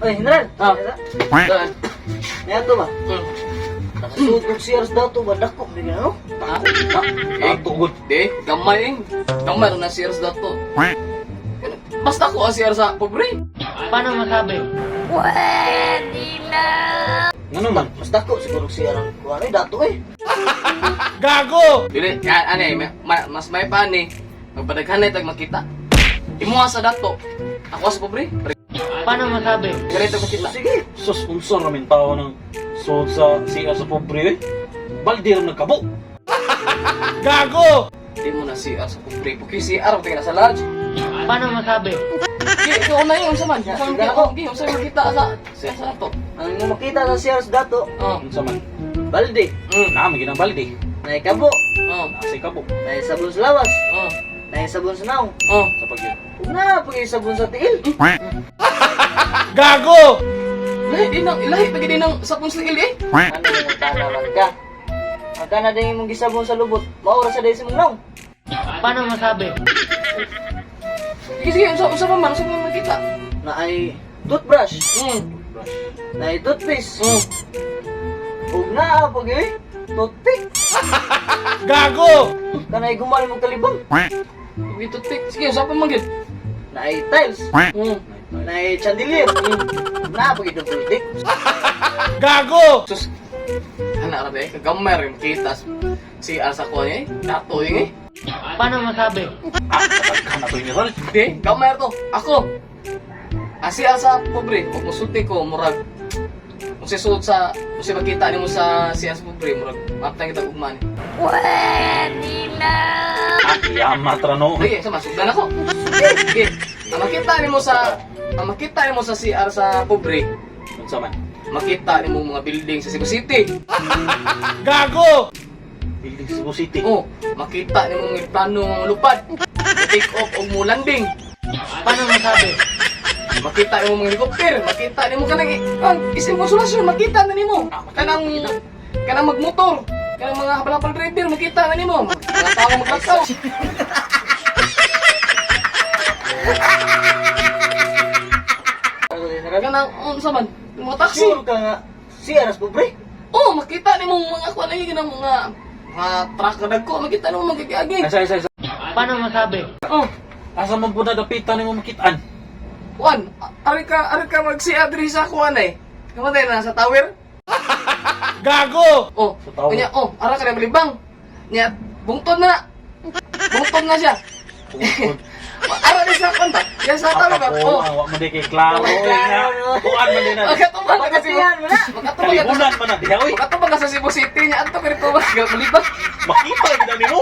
Oy, General. Ah. Ah. Kaya to ba? Nakasugod si Ars dato ba? Dako, bigyan ano? Ha? Ha? Eh, Tugod. di, gamay eh. Gamay na si Ars dato. Basta ko ang CR sa pobre. Paano masabi? Ngano man? Mas dako siguro si Ars. Kuha na dato eh. Dili, yan, ano eh, mas may pa ni. Magpadaghan na tag makita. Imuha sa dato. Ako sa pobre. Paano masabi? Ganito makita. Sige. Sus, unsa ramin tao ng suod sa CR sa pobre eh. Baldi ram nagkabo. Di mo na CR sa pobre. Puki CR, tingin na sa lodge. Paano masabi? Gi, ikaw na yun, unsa man. Unsa man Sige kita, ako. gi, unsa man kita sa CR sa dato. Ang imong makita sa si Ars dato, Oh. Unsa man? balde, Naa man ginang baldi. naikabo, Oh. Nasa kabo. naisabon sa lawas, Oh. naisabon sa naong. Oh. Sa pagyud. Ug na pag isabon sa tiil. Lahi din ang ilahi pag din ang sapon sa ili eh. Ano yung tanaman ka? Ang kana din imong gisabon sa lubot, maura sa dahil sa imong naong. Paano masabi? Sige, sige, unsa unsa pa man, unsa pa man makita. Na ay toothbrush, na ay toothpaste. Ug naa pag eh, toothpick. Gago! Kanay gumal mo kalibang. Ug toothpick. Sige, unsa pa man gyud. Na ay tiles, na ay chandelier. Na pag double dick. Sus. Ana ra be, kagamay rin kita CR sa kuha niya eh. Dato yun eh. Paano masabi? Ah, kapag na to ni Rol. Di, gamay to. Ako. Ang CR sa pobre, kung musulti ko, murag, kung sisuot sa, kung si makita nimo sa CR sa pobre, murag, maptang kita ugma ni. Ah, yamat ra no. Sige, sa masugdan ako. Sige, ang makita nimo sa, ang makita nimo sa CR sa pobre, Unsa man? makita nimo mga building sa Cebu City. Building sa Cebu City. Oh, makita nimo mga plano nga lupad. Take off og mo landing. Paano masabi? Makita nimo mga helicopter, makita nimo kanang ang isang konsolasyon, makita na nimo. Kanang kanang magmotor, kanang mga habal-habal driver, makita na nimo. Mga tao maglakaw. Kanang unsa man, mga taxi. Sure ka nga, si Aras pobre. Oh, makita nimo mga kuan lagi kanang mga mga truck na dagko, makita nimo magigiagi. Asa asa asa. Paano masabi? Oh, Asa man po na dapitan nimo makitaan? kuan, ari ka magsiya diri sa kuan eh. Kamatay na sa tower. Gago! Oh, Sa tower. Unya, oh, ara ka na malibang. Nya, bungtod na. Bungtod na siya. Ara ni sa kuan ba? Ya sa tower ba? Oh. Oh, wa man di kay klaro. Wa klaro, no. Kuan man din na. Makatubang ka sa Cebu. Pagkatihan mo na. Makatubang ka Kalibunan man na diha oy. Makatubang ka sa Cebu City nya adto ka dito malibang. Makita gid nimo.